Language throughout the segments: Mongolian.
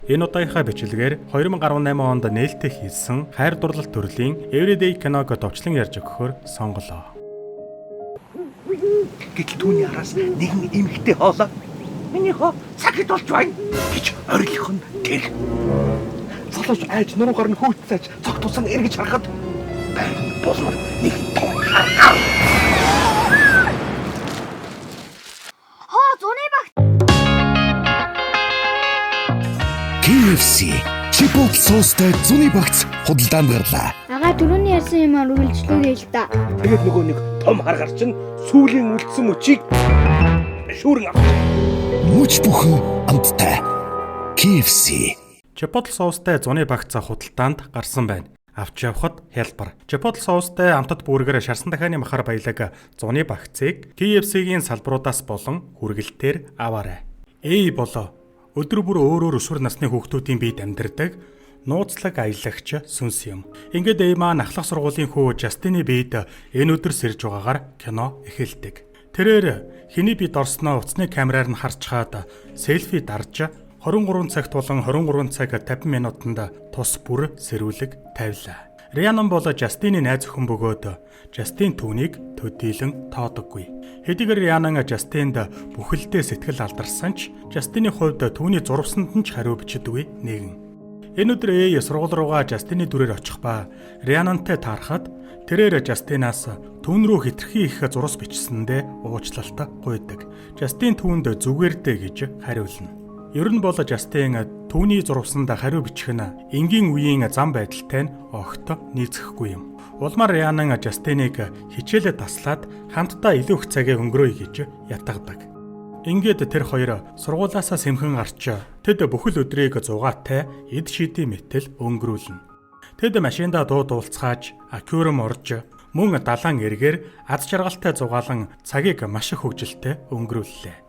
Энэ удаагийнхаа бичлэгээр 2018 онд нээлттэй хийсэн хайр дурлал төрлийн Everyday киног товчлон ярьж өгөхөөр сонголоо. Гэтэл түүний араас нэгэн эмэгтэй хоолой миний хоо цагт болж байна гэж орилох нь тэр. Залууч айж нуруугаар нь хүүтсэж цог тусан эргэж харахад байр нь булмар нэгэн том хар. Хоо зуны багт. KFC Chipotle соустай зуны багц худалдаанд гарлаа. Агаа түрүүний ярьсан юмар үргэлжлүүлээ л да. Тэгээд нөгөө нэг том хар гар чинь сүүлийн үлдсэн мөчийг шүүрэн авч. Мөч бүхэн амттай. KFC. Chipotle соустай зуны багц худалдаанд гарсан байна. Авч явхад хялбар. Chipotle соустай амтад бүргээр шарсан дахианы махар баялаг зуны багцыг KFC-гийн салбаруудаас болон хүргэлтээр аваарай. Эй болоо өдөр бүр өөрөөр өсвөр насны хүүхдүүдийн биед амьдардаг нууцлаг аялагч сүнс юм. Ингээд Эй маань ахлах сургуулийн хүү Жастины биед энэ өдөр сэрж байгаагаар кино эхэлдэг. Тэрээр хэний биед орсноо утасны камераар нь харчхаад селфи дарж 23 цагт болон 23 цаг 50 минутанд тус бүр сэрүүлэг тавилаа. Рианан бол Жастины найз охин бөгөөд Жастин түүнийг төдийлөн тоодоггүй. Хэдийгээр Рианан Жастинд бүхэлдээ сэтгэл алдарсан ч Жастины хувьд түүний зурвсанд нь ч хариу бичдэггүй нэгэн. Энэ өдөр Эй сургууль руугаа Жастины дүрээр очих ба Рианантай таарахад тэрээр Жастинаас түүн рүү хитрхи их зурвас бичсэндээ уучлалт гуйдаг. Жастин түүнд зүгээр дээ гэж хариулна. Ер нь бол Жастин түүний зурвасанд хариу бичих нь энгийн үеийн зам байдалтай нь огт нийцэхгүй юм. Улмаар Рианан Жастиныг хичээлээ таслаад хамтдаа илүү их цагийг өнгөрөөе гэж ятгадаг. Ингээд тэр хоёр сургуулаасаа сэмхэн гарч тэд бүхэл өдрийг зугаатай эд шидийн мэтэл өнгөрүүлнэ. Тэд машиндаа дуу дуулцгааж, аквариум орж, мөн далайн эргээр аз жаргалтай зугаалan цагийг маш их хөгжилтэй өнгөрүүллээ.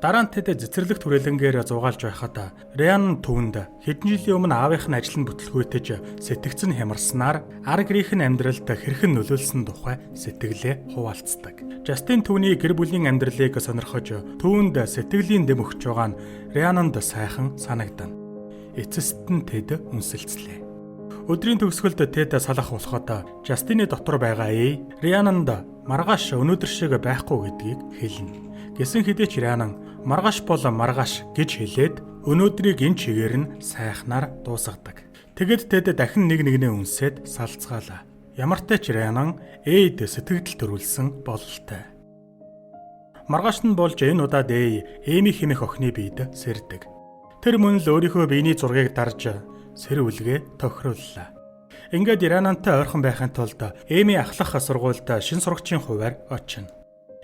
Дараа нь тэд цэцэрлэг түрээлэнгээр зугаалж байхад Риан түүнд хэдэн жилийн өмнө аавынх нь ажил нь бүтлгүүтэж сэтгэц нь хямарснаар ар гэрийнх нь амьдралд хэрхэн нөлөөлсөн тухай сэтгэлээ хуваалцдаг. Жастин түүний гэр бүлийн амьдралыг сонирхож түүнд сэтгэлийн дэм өгч байгаа нь Риананд сайхан санагдана. Эцэст нь тэд үнсэлцлээ. Өдрийн төгсгөлд тэд салах болоход Жастины дотор байгаа Эй Риананд маргааш өнөөдөр шиг байхгүй гэдгийг хэлнэ. Гэсэн хэдий ч Рианан маргааш бол маргааш гэж хэлээд өнөөдрийг энэ чигээр нь сайхнаар дуусгадаг. Тэгэд тэд дахин нэг нэгнээ үнсээд салцгаалаа. Ямартай ч Рианан Эйд сэтгэгдэл төрүүлсэн бололтой. Маргааш нь болж энэ удаад Эй Эми хэмээх охины биед сэрдэг. Тэр мөн л өөрийнхөө биений зургийг дарж сэр үлгээ тохирууллаа. Ингээд Рианантай ойрхон байхын тулд Эми ахлах сургуульд шин сурагчийн хувиар очино.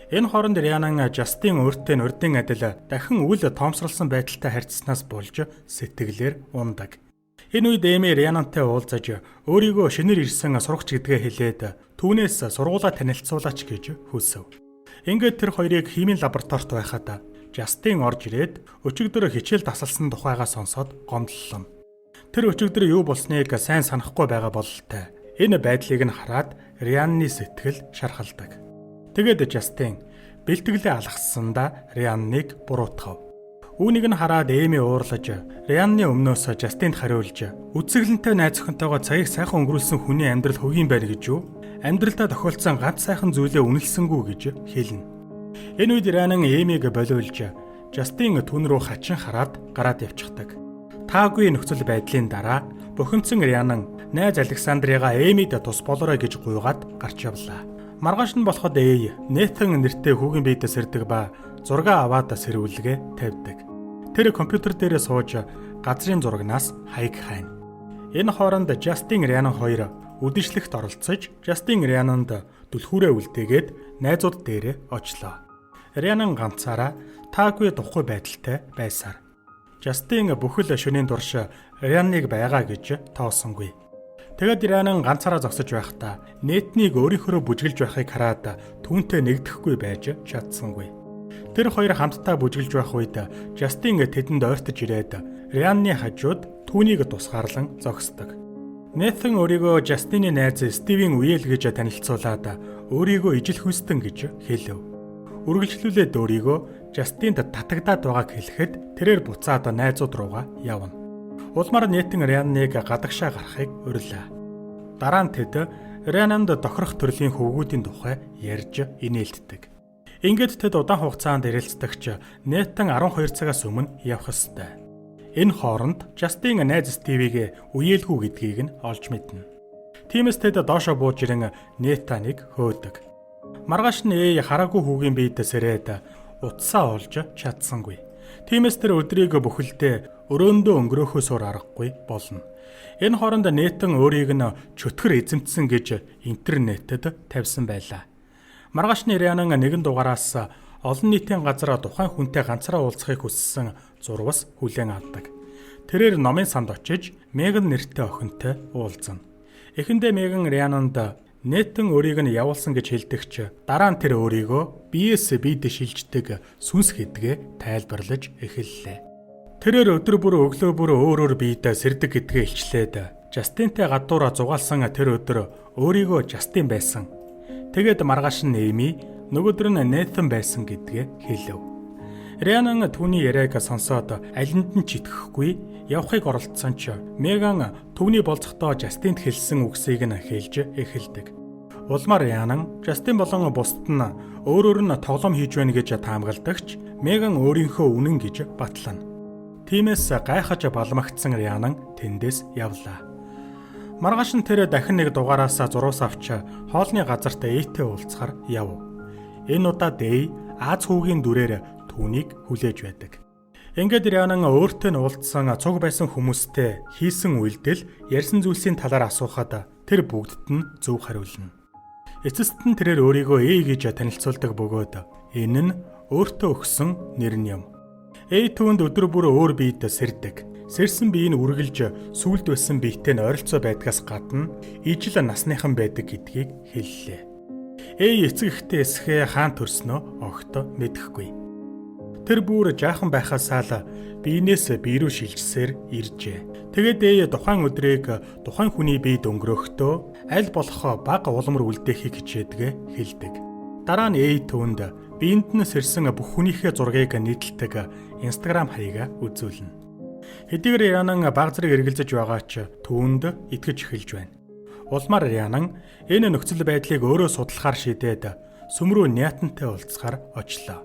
Энэ хооронд Рианан Жастин өөртөө урдын адил дахин үл тоомсорлсон байдалтай харьцсанаас болж сэтгэлээр ундаг. Энэ үед Эми Рианантай уулзаж өөрийгөө шинээр ирсэн сурагч гэдгээ хэлээд түүнээс сургуулаа танилцуулаач гэж хүсэв. Ингээд тэр хоёрыг химийн лабораторид байхад Жастин орж ирээд өчигдөр хичээл тасалсан тухайгаа сонсоод гомдлоо. Тэр өчигдөр юу болсныг сайн санахгүй байгаа бололтой. Энэ байдлыг нь хараад Рианны сэтгэл шархалдаг. Тэгээд Жастин бэлтгэлээ алгасандаа Рианныг буруутгав. Үүнийг нь хараад Эми уурлаж Рианны өмнөөс Жастинд хариулж үзэсгэлэнтэй найз охинтойгоо цагийг сайхан өнгөрүүлсэн хүний амьдрал хөгийн байна гэж юу? Амьдралдаа тохиолдсон ганц сайхан зүйлээ үнэлсэнгүй гэж хэлнэ. Энэ үед Рианан Эмиг болиулж Жастин түүн рүү хачин хараад гараад явчихдаг. Таагүй нөхцөл байдлын дараа бухимдсан Рианан найз Александрыгаа Эмид тус болоорой гэж гуйгаад гарч явлаа. Маргааш нь болоход Эй Нэтан нэртэй хүүгийн биедээ сэрдэг ба зураг аваад сэрүүлгээ тавьдаг. Тэр компьютер дээрээ сууж газрын зурагнаас хаяг хайна. Энэ хооронд Жастин Рианан хоёр үдшилтэд оролцож Жастин Риананд түлхүүрээ үлдээгээд найзууд дээрээ очлоо. Рианан ганцаараа таагүй духгүй байдалтай байсаар. Жастин бүхэл шөнийн турш Рианныг байгаа гэж тоосонгүй. Тэгээд Рианан ганцаараа зогсож байхдаа Нэтнийг өөрийнхөөрөө бүжгэлж байхыг хараад түүнтэй нэгдэхгүй байж чадсангүй. Тэр хоёр хамтдаа бүжгэлж байх үед Жастин тэдэнд ойртож ирээд Рианны хажууд түүнийг тусгаарлан зогсдог. Нэтан өөрийгөө Жастины найз Стивен Уел гэж танилцуулаад өөрийгөө ижил хүстэн гэж хэлэв. Үргэлжлүүлээд өөрийгөө Жастинд татагдаад байгааг хэлэхэд тэрээр буцаад найзууд руугаа явна. Улмаар Нэтэн Рианныг гадагшаа гарахыг урилаа. Дараа нь тэд Риананд тохирох төрлийн хөвгүүдийн тухай ярьж инээлддэг. Ингээд тэд удаан хугацаанд ярилцдагч Нэтэн 12 цагаас өмнө явах ёстой. Энэ хооронд Жастин найз Стивийг үеэлгүй гэдгийг нь олж мэднэ. Тиймээс тэд доошо бууж ирэн Нэтаныг хөөдөг. Маргааш нь Эй хараагүй хүүгийн биед сэрээд утсаа олж чадсангүй. Тиймээс тэр өдрийг бүхэлдээ өрөөндөө өнгөрөөхөөс өөр аргагүй болно. Энэ хооронд Нэтан өөрийг нь чөтгөр эзэмтсэн гэж интернетэд тавьсан байлаа. Маргааш нь Рианан нэгэн дугаараас олон нийтийн газар тухайн хүнтэй ганцаараа уулзахыг хүссэн зурвас хүлээн авдаг. Тэрээр номын санд очиж Меган нэртэй охинтой уулзна. Эхэндээ Меган Риананд Нэтэн өөрийг нь явуулсан гэж хэлдэгч дараа нь тэр өөрийгөө биеэс биед шилждэг сүнс гэдгээ тайлбарлаж эхэллээ. Тэрээр өдөр бүр өглөө бүр өөр өөр биед сэрдэг гэдгээ илчлээд Жастинтай гадуур зугаалсан тэр өдөр өөрийгөө Жастин байсан. Тэгээд маргааш нь Эми, нөгөөдөр нь Нэтэн байсан гэдгээ хэлэв. Рианан түүний яриаг сонсоод алинд нь ч итгэхгүй явахыг оролдсон ч Меган түүний болзохдоо Жастинд хэлсэн үгсийг нь хэлж эхэлдэг. Улмаар Рианан Жастин болон бусд нь өөрөөр нь тоглоом хийж байна гэж таамагладагч Меган өөрийнхөө үнэн гэж батлана. Тиймээс гайхаж балмагцсан Рианан тэндээс явлаа. Маргааш нь тэр дахин нэг дугаараас зурвас авч хоолны газарт Эйтэй уулзахар яв. Энэ удаад Эй Аз хүүгийн дүрээр түүнийг хүлээж байдаг. Ингээд Рианан өөртөө нь уулзсан цуг байсан хүмүүстэй хийсэн үйлдэл, ярьсан зүйлсийн талаар асуухад тэр бүгдд нь зөв хариулна. Эцэст нь тэрээр өөрийгөө Эй гэж танилцуулдаг бөгөөд энэ нь өөртөө өгсөн нэр нь юм. Эй түүнд өдөр бүр өөр биед сэрдэг. Сэрсэн бие нь үргэлж сүлд байсан биетэй нь ойролцоо байдгаас гадна ижил насныхан байдаг гэдгийг хэллээ. Эй эцэг эхтэй эсхээ хаан төрснөө огт мэдэхгүй. Тэр бүр жаахан байхаасаа л биенээс бие рүү шилжсээр иржээ. Тэгээд Эй тухайн өдрийг тухайн хүний биед өнгөрөхдөө аль болох бага улмар үлдээхийг хичээдгээ хэлдэг. Дараа нь Эй түүнд биеинд нь сэрсэн бүх хүнийхээ зургийг нийтэлдэг Instagram хаягаа үзүүлнэ. Хэдийгээр Рианан баг зэрэг эргэлзэж байгаа ч түүнд итгэж эхэлж байна. Улмаар Рианан энэ нөхцөл байдлыг өөрөө судлахаар шийдээд сүм рүү Нятантай уулзахаар очлоо.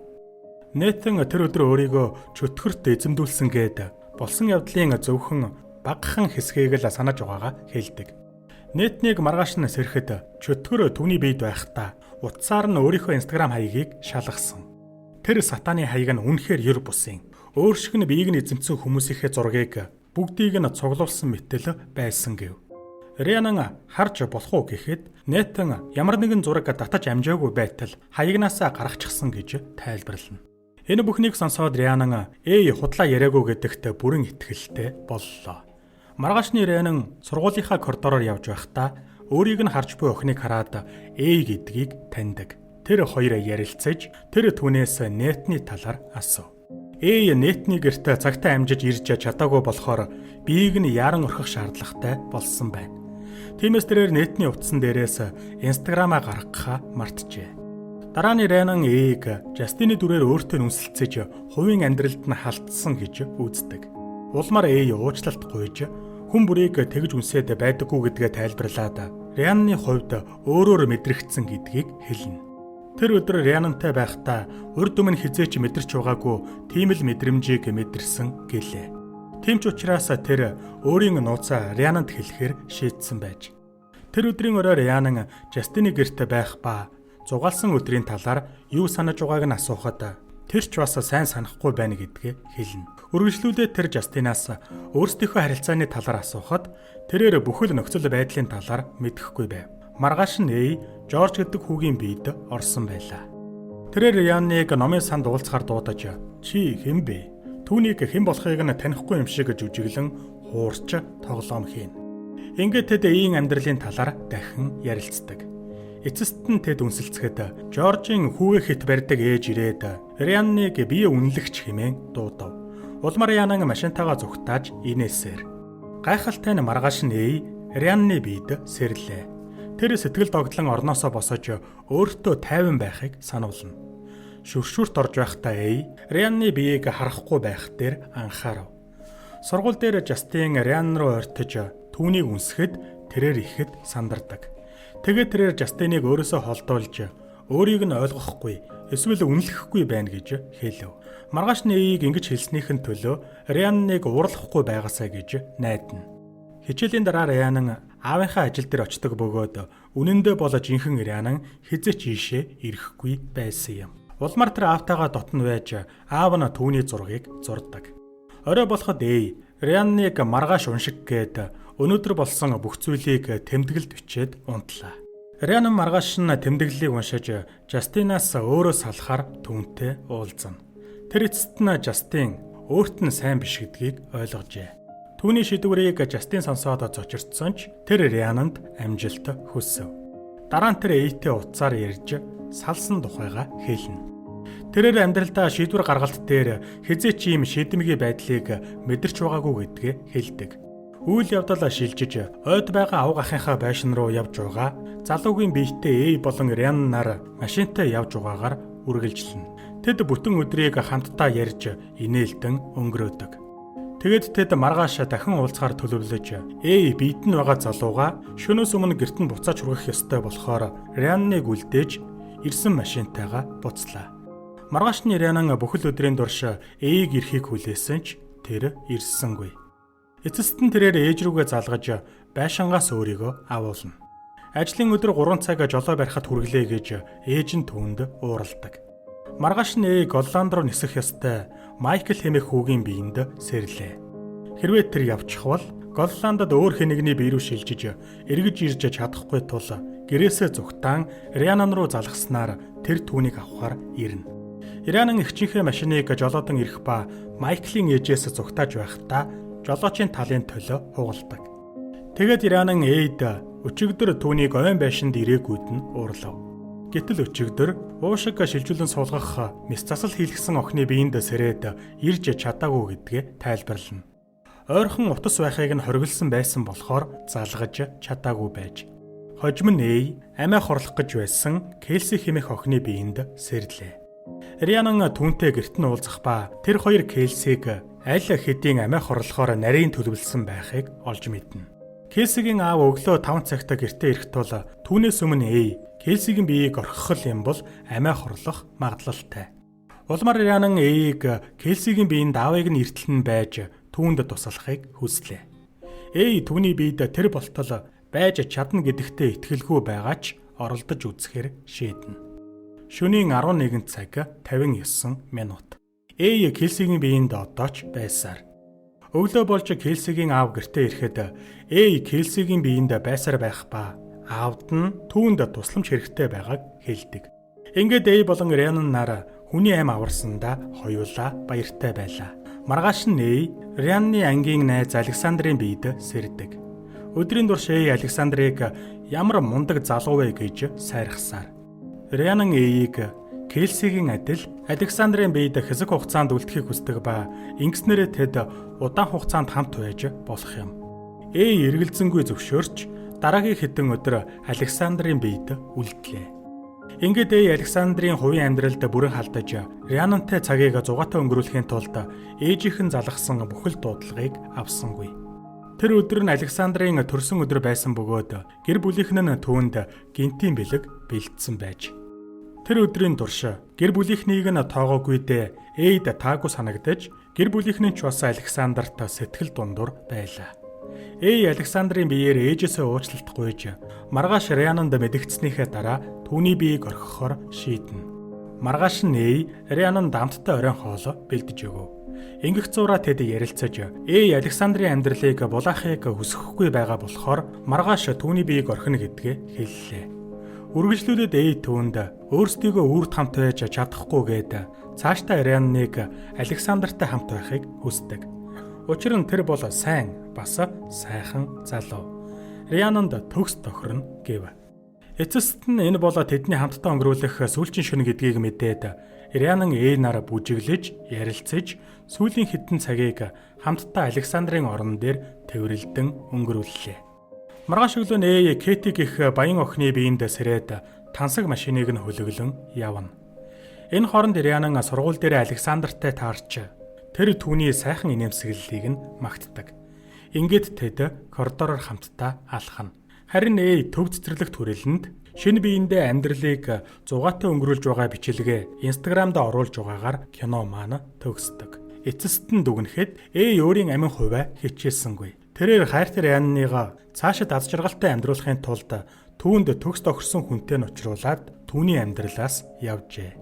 Нэтэн тэр өдөр өөрийгөө чөтгөрт эзэмдүүлсэн гээд болсон явдлын зөвхөн багахан хэсгийг л санаж байгаагаа хэлдэг. Нэтнийг маргааш нь сэрэхэд чөтгөр түүний биед байхдаа утсаар нь өөрийнхөө Instagram хаягийг шалгасан. Тэр сатаны хаяг нь үнэхээр ер бусын. Өөр шиг нь биеийг нь эзэмдсэн хүмүүсийнхээ зургийг бүгдийг нь цуглуулсан мэтэл байсан гэв. Рианан харж болох уу гэхэд Нэтэн ямар нэгэн зураг татаж амжаагүй байтал хаягнаасаа гаргачихсан гэж тайлбарлана. Энэ бүхнийг сонсоод Рианан "Эй, худлаа яриаггүй" гэдэгт бүрэн итгэлтэй боллоо. Маргаашны Рианан сургуулийнхаа коридороор явж байхдаа өөрийг нь харж буй охиныг хараад Эй гэдгийг таньдаг. Тэр хоёр ярилцаж тэр түүнээс Нэтний талаар асуув. Эй Нэтний гэрт цагтаа амжиж ирж чадаагүй болохоор биеийг нь яаран орхих шаардлагатай болсон байна. Тиймээс тэрээр Нэтний утсан дээрээс Instagram-аа гаргахаа мартжээ. Дараа нь Рианан Эйг Жастины дүрээр өөртөө үнсэлцэж хувийн амьдралд нь халтсан гэж үздэг. Улмаар Эй уучлалт гуйж хүн бүрийг тэгж үнсээд байдаггүй гэдгээ тайлбарлаад Рианны хувьд өөрөөр мэдрэгдсэн гэдгийг хэлнэ. Тэр өдөр Рианантай байхдаа урд өмнө хизээч мэдэрч байгаагүй тийм л мэдрэмжийг мэдэрсэн гэлээ. Тийм ч учраас тэр өөрийн нууцаа Риананд хэлэхээр шийдсэн байж. Тэр өдрийн орой Рианан Жастины гэрт байх ба зугаалсан өдрийн талаар юу санаж байгааг нь асуухад тэр ч бас сайн санахгүй байна гэдгээ хэлнэ. Үргэлжлүүлээд тэр Жастинаас өөрсдийнхөө харилцааны талаар асуухад тэрээр бүхэл нөхцөл байдлын талаар мэдэхгүй байв. Маргааш нь Эй Жорж гэдэг хүүгийн биед орсон байлаа. Тэрээр Рианныг номын санд уулзахаар дуудаж "Чи хэн бэ? Түүнийг хэн болохыг нь танихгүй юм шиг жүжиглэн хуурч тоглоом хийнэ." Ингээд тэд Эйн амьдралын талаар дахин ярилцдаг. Эцэст нь тэд үнсэлцэхэд Жоржийн хүүгээ хэт барьдаг ээж ирээд Рианныг бие үнэлэгч хэмээн дуудав. Улмаар Рианан машинтайгаа зүгтааж инээсээр. Гайхалтай нь маргааш нь Эй Рианны биед сэрлээ. Тэр сэтгэл догдлон орноосоо босож өөртөө тайван байхыг сануулна. Шүршүрт орж байхдаа Эй Рианны биеийг харахгүй байх дээр анхаарав. Сургууль дээр Жастин Риан руу ойртож түүнийг үнсэхэд тэрээр ихэд сандардаг. Тэгээд тэрээр Жастиныг өөрөөсөө холдуулж өөрийг нь ойлгохгүй эсвэл үнэлэхгүй байна гэж хэлв. Маргааш нь Эйг ингэж хэлснийх нь төлөө Рианныг уурлахгүй байгаасай гэж найдана. Хичээлийн дараа Рианан аавынхаа ажил дээр очдог бөгөөд үнэндээ бол жинхэнэ Рианан хэзээ ч ийшээ ирэхгүй байсан юм. Улмаар тэр аавтайгаа дотно байж аав нь түүний зургийг зурдаг. Орой болоход Эй Рианныг маргааш уншиг гээд өнөөдөр болсон бүх зүйлийг тэмдэглэлд бичээд унтлаа. Рианан маргааш нь тэмдэглэлийг уншиж Жастинаас өөрөө салахаар түүнтэй уулзна. Тэр эцэст нь Жастин өөрт нь сайн биш гэдгийг ойлгожээ. Түүний шийдвэрийг Жастин сонсоод зочирдсон ч тэр Риананд амжилт хүсэв. Дараа нь тэр Эйтэй утсаар ярьж салсан тухайгаа хэлнэ. Тэрээр амьдралдаа шийдвэр гаргалт дээр хэзээ ч ийм шийдэмгий байдлыг мэдэрч байгаагүй гэдгээ хэлдэг. Үйл явдал шилжиж ойд байгаа авга ахынхаа байшин руу явж байгаа залуугийн биетэй Эй болон Риан нар машинтай явж байгаагаар үргэлжлэнэ. Тэд бүтэн өдрийг хамтдаа ярьж инээлдэн өнгөрөөдөг. Тэгээд тэд маргааш дахин уулзахаар төлөвлөж Эй биед нь байгаа залууга шөнөөс өмнө гэрт нь буцааж хүргэх ёстой болохоор Рианныг үлдээж ирсэн машинтайгаа буцлаа. Маргааш нь Рианан бүхэл өдрийн турш Эйг ирэхийг хүлээсэн ч тэр ирсэнгүй. Эцэст нь тэрээр ээж рүүгээ залгаж байшингаас өөрийгөө авуулна. Ажлын өдөр 3 цаг жолоо барихад хүргэлээ гэж ээж нь түүнд ууралдаг. Маргааш нь Эй Голланд руу нисэх ёстой Майкл хэмээх хүүгийн биед сэрлээ. Хэрвээ тэр явчихвал Голландд өөр хэн нэгний бие рүү шилжиж эргэж ирж чадахгүй тул гэрээсээ зүгтаан Рианан руу залгаснаар тэр түүнийг авахар ирнэ. Рианан эгчийнхээ машиныг жолоодон ирэх ба Майклийн ээжээс зүгтааж байхдаа жолоочийн талын төлөө хугалдаг. Тэгээд Рианан Эйд өчигдөр түүнийг ойн байшинд ирээгүйд нь уурлав. Гэтэл өчигдөр уушиг шилжүүлэн суулгах мэс засал хийлгэсэн охины биед сэрээд ирж чадаагүй гэдгээ тайлбарлана. Ойрхон утас байхыг нь хориглосон байсан болохоор залгаж чадаагүй байж. Хожим нь Эй амиа хорлох гэж байсан Келси хэмээх охины биед сэрлээ. Рианан түүнтэй гэрт нь уулзах ба тэр хоёр Келсиг аль хэдийн амиа хорлохоор нарийн төлөвлөсөн байхыг олж мэднэ. Келсигийн аав өглөө 5 цагт гэртээ ирэх тул түүнээс өмнө Эй Келсигийн биеийг орхих юм бол амиа хорлох магадлалтай. Улмаар Рианан Эйг Келсигийн биеинд аавыг нь эртэл нь байж түүнд туслахыг хүслээ. Эй түүний биед тэр болтол байж чадна гэдэгтээ итгэлгүй байгаа ч оролдож үзэхээр шийднэ. Шөнийн 11 цаг 59 минут. Эй Келсигийн биеинд одоо ч байсаар. Өглөө болж Келсигийн аав гэртээ ирэхэд Эй Келсигийн биеинд байсаар байх ба аавд нь түүнд тусламж хэрэгтэй байгааг хэлдэг. Ингээд Эй болон Рианан нар хүний ам аварсандаа хоёулаа баяртай байлаа. Маргааш нь Эй Рианны ангийн найз Александрын биед сэрдэг. Өдрийн турш Эй Александрыг ямар мундаг залуу вэ гэж сайрхсаар. Рианан Эйг Келсигийн адил Александрын биед хэсэг хугацаанд үлдэхийг хүсдэг ба ингэснээрээ тэд удаан хугацаанд хамт байж болох юм. Эй эргэлзэнгүй зөвшөөрч дараагийн хэдэн өдөр Александрын биед үлдлээ. Ингээд Эй Александрын хувийн амьдралд бүрэн халдаж Рианантай цагийг зугаатай өнгөрүүлэхийн тулд ээжийнх нь залгасан бүхэл дуудлагыг авсангүй. Тэр өдөр нь Александрын төрсөн өдөр байсан бөгөөд гэр бүлийнх нь түүнд гинтийн бэлэг бэлдсэн байж. Тэр өдрийн турш гэр бүлийнхнийг нь тоогоогүй дээ Эйд таагүй санагдаж гэр бүлийнх нь ч бас Александрт сэтгэл дундуур байлаа. Эй Александрын биеэр ээжээсээ уучлалт гуйж маргааш Риананд мэдэгдснийхээ дараа түүний биеийг орхихоор шийднэ. Маргааш нь Эй Риананд амттай оройн хоол бэлдэж өгөв. Ингэх зуураа тэд ярилцаж Эй Александрын амьдралыг булаахыг хүсэхгүй байгаа болохоор маргааш түүний биеийг орхино гэдгээ хэллээ. Үргэлжлүүлээд Эй түүнд өөрсдийгөө үрд хамт байж чадахгүй гээд цаашдаа Рианныг Александртай хамт байхыг хүсдэг. Учир нь тэр бол сайн бас сайхан залуу. Риананд төгс тохирно гэв. Эцэст нь энэ бол тэдний хамтдаа өнгөрүүлэх сүүлчийн шөнө гэдгийг мэдээд Рианан Эй нараа бүжиглэж, ярилцаж сүүлийн хэдэн цагийг хамтдаа Александрын орон дээр тэврэлдэн өнгөрүүллээ. Маргааш өглөө нь Эй Кети гэх баян охины биед сэрээд тансаг машиныг нь хөлөглөн явна. Энэ хооронд Рианан сургууль дээр Александртай таарч Тэр түүний сайхан инээмсэглэлийг нь магтдаг. Ингээд тэд коридороор хамтдаа алхана. Харин Эй төв цэцэрлэг түрээлэнд шинэ биендээ амьдралыг зугаатай өнгөрүүлж байгаа бичлэгээ Instagram-д оруулж байгаагаар кино маань төгсдөг. Эцэст нь дүгнэхэд Эй өөрийн амин хувиа хичээсэнгүй. Тэрээр хайртай Рианныгаа цаашид аз жаргалтай амьдруулахын тулд түүнд төгс тохирсон хүнтэй нь учруулаад түүний амьдралаас явжээ.